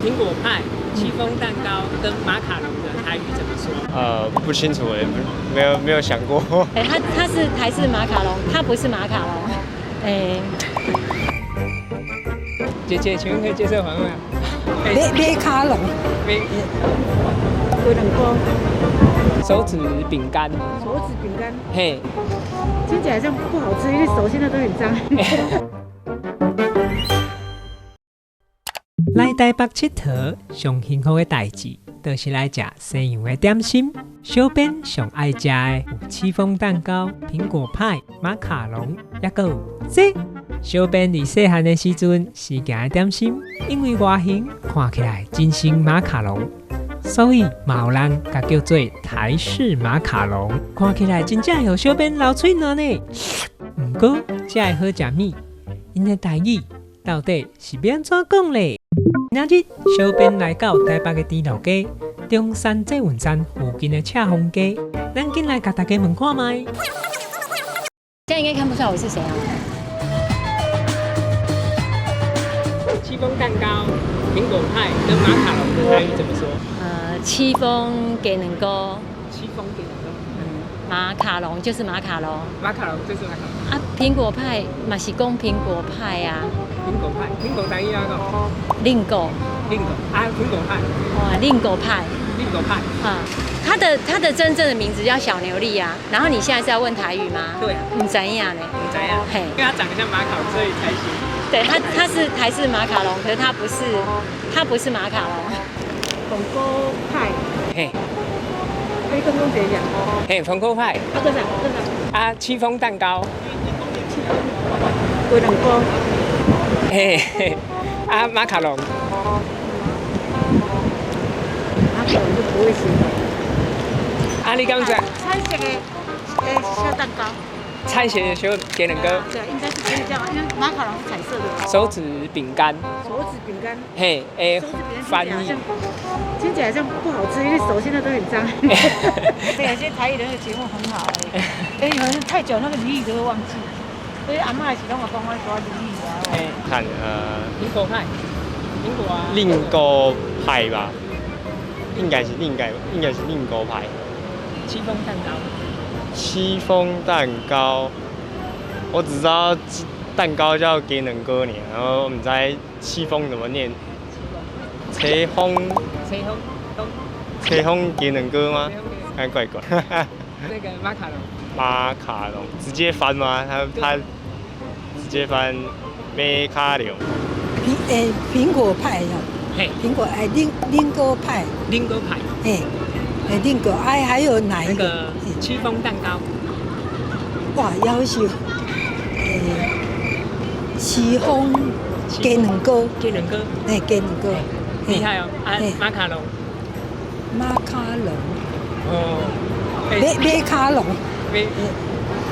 蘋果派、戚風蛋糕跟馬卡龍的台語怎麼說？不清楚哎，沒有想過。哎，它是台式馬卡龍，它不是馬卡龍。哎，姐姐，請問可以接受訪問嗎？馬卡龍，馬雞卵糕，手指餅乾，手指餅乾，嘿，聽起來像不好吃，因為手現在都很髒。來台北𨑨迌，上幸福的代誌，就是來食西洋的點心。小編上愛食的有戚風蛋糕、蘋果派、馬卡龍，抑閣有這個。小編佇細漢的時陣，時行的點心，因為外形看起來真像馬卡龍，所以嘛有人共叫做台式馬卡龍。看起來真正予小編流喙瀾呢。毋過，這个好食物，𪜶的台語到底是欲按怎講咧？今仔日小編來到台北的天樂街中山捷運站附近的赤峰街，咱緊來共大家問看覓。現在應該看不出來我是誰啊？戚風蛋糕、蘋果派跟馬卡龍的台語怎麼說？戚風雞卵糕。戚風雞卵糕。嗯，馬卡龍就是馬卡龍。馬卡龍就是馬卡龍。啊，蘋果派嘛是講蘋果派啊。蘋果派，蘋果台語按怎講？林果。林果啊，蘋果派。哇，林果派。林果派。啊，它的真正的名字叫小牛粒啊。然後你現在是要問台語嗎？對啊。毋知影呢。毋知影。嘿。因為它長得像馬卡龍，所以才行。對，它是台式馬卡龍，可是它不是，它不是馬卡龍。蘋果派。嘿。你剛講這個。嘿，蘋果派。啊，閣啥？閣啥？啊，戚風蛋糕。雞卵糕。嘿嘿，啊，馬卡龍。馬卡龍就不會寫。啊，你講啥？彩色的小蛋糕。彩色的小雞卵糕。對，應該是可以這樣，因為馬卡龍是彩色的。手指餅乾。手指餅乾。嘿，欸，翻譯。聽起來像不好吃，因為手現在都很髒。對，有些台語的那個節目很好哎，哎，可能太久那個俚語都會忘記。所以阿嬤是攏有講我說俚語啊。看蘋果派，蘋果啊。林果派吧，應該是林果派。戚風蛋糕。戚風蛋糕，我只知道蛋糕叫雞卵糕爾，然後毋知戚風怎麼念。戚風。戚風。戚風雞卵糕嗎？還怪怪。那個馬卡龍。馬卡龍直接翻嗎？他直接翻馬卡龍。蘋果派呀。嘿。蘋果哎，林果派。林果派。哎，哎，林果哎，還有哪一個？那個戚風蛋糕。哇，夭壽。戚風雞卵糕。雞卵糕。哎，雞卵糕。厲害哦！啊，馬卡龍。馬卡龍。哦。馬卡龍。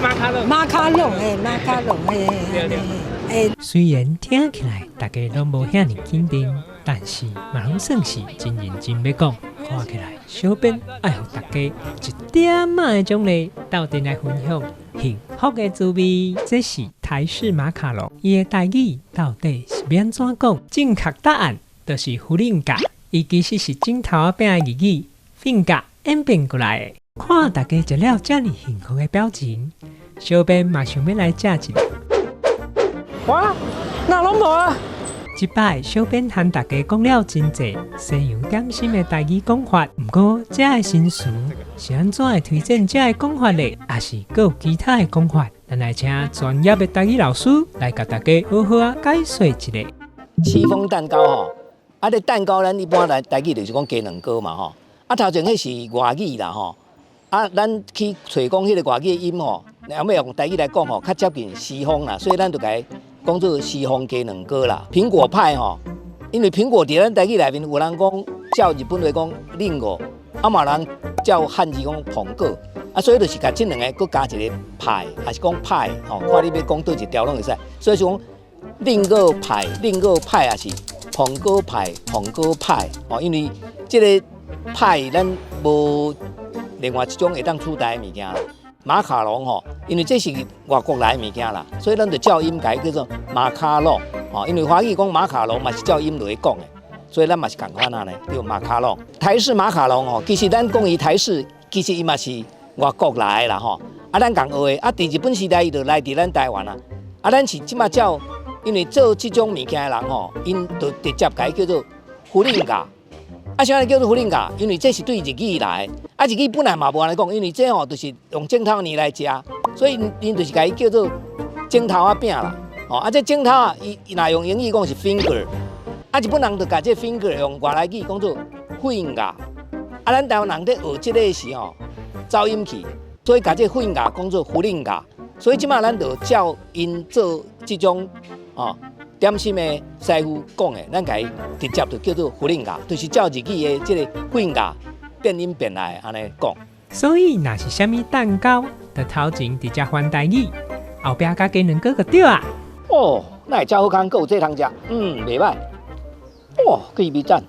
馬卡龍。馬卡龍，哎，馬卡龍，哎對對。哎。雖然聽起來大家攏無遐爾肯定，但是嘛攏算是真認真欲講。看起來小編愛予大家一點仔的獎勵，鬥陣來分享幸福的滋味。這是台式馬卡龍，伊的台語到底是欲按怎講？正確答案就是弗林格，伊其實是枕頭仔餅的日語，フィンガ演變過來的。看大家食了遮爾幸福的表情，小編嘛想欲來食一下。哇，哪攏無啊？這擺小編和大家講了真濟西洋點心的台語講法，毋過這个新詞是按怎會推薦這个講法咧？抑是閣有其他的講法？咱來請專業的台語老師來共大家好好仔解說一下。戚風蛋糕吼，啊，這蛋糕咱一般來台語就是講雞卵糕嘛吼，啊頭前彼是外語啦吼，啊咱去揣講彼個外語的音吼，若欲用台語來講吼，較接近西方啦，所以咱就共伊講做西方雞卵糕啦。蘋果派吼，因為蘋果佇咱台語內面有人講照日本話講リンゴ，啊嘛有人照漢字講蘋果，啊所以就是共這兩个閣加一個派，抑是講派吼，看你欲講佗一條攏會使。所以是講リンゴ派、リンゴ派抑是蘋果派、蘋果派吼，因為這个派咱無另外一種會當取代的物件啦。馬卡龍吼，因為這是外國來的物件啦，所以咱就照音改叫做馬卡攏吼。因為華語講馬卡龍嘛是照音落去講的，所以咱嘛是仝款按呢，叫馬卡龍。台式馬卡龍吼，其實咱講伊台式，其實伊嘛是外國來的啦吼。啊，咱共學的，啊，佇日本時代伊就來佇咱台灣啊。啊，咱是這馬照，因為做這種物件的人吼，𪜶就直接共伊叫做芙寧咖。啊，啥物叫做芙寧咖？因為這是對日語來的。啊，日語本來嘛無按呢講，因為這吼就是用指頭捏來食，所以𪜶就是共伊叫做指頭仔餅啦。哦，啊，這指頭仔，伊若用英語講是 finger，啊，日本人就共這 finger 用外來語講做 finger。啊，咱台灣人咧學這個時吼，走音去，所以共這 finger 講做芙寧咖。所以這馬咱就照𪜶做這種哦點心的師傅講的，咱共伊直接就叫做芙寧咖，就是照日語的這個 finger 變音變來按呢講。所以，若是啥物蛋糕，就頭前直接翻台語，後壁加雞卵糕就對啊。哦，哪會遮好康，閣有這通食，嗯，袂䆀。哦，氣味讚。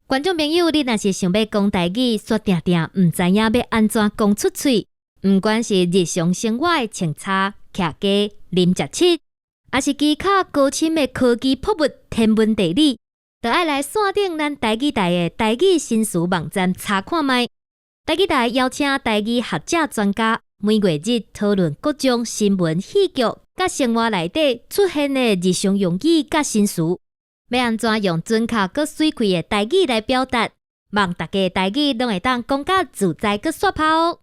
觀眾朋友，你若是想欲講台語，卻定定毋知影欲按怎講出喙，毋管是日常生活的穿插、徛家、啉食吃，抑是其他高深的科技博物、天文地理，都愛來線頂咱台語台的台語新詞網站查看覓。台語台邀請台語學者專家，每月日討論各種新聞、戲劇、佮生活內底出現的日常用語佮新詞。欲按怎用準確閣媠氣的台語來表達，望大家台語攏會當講甲自在閣煞拋哦。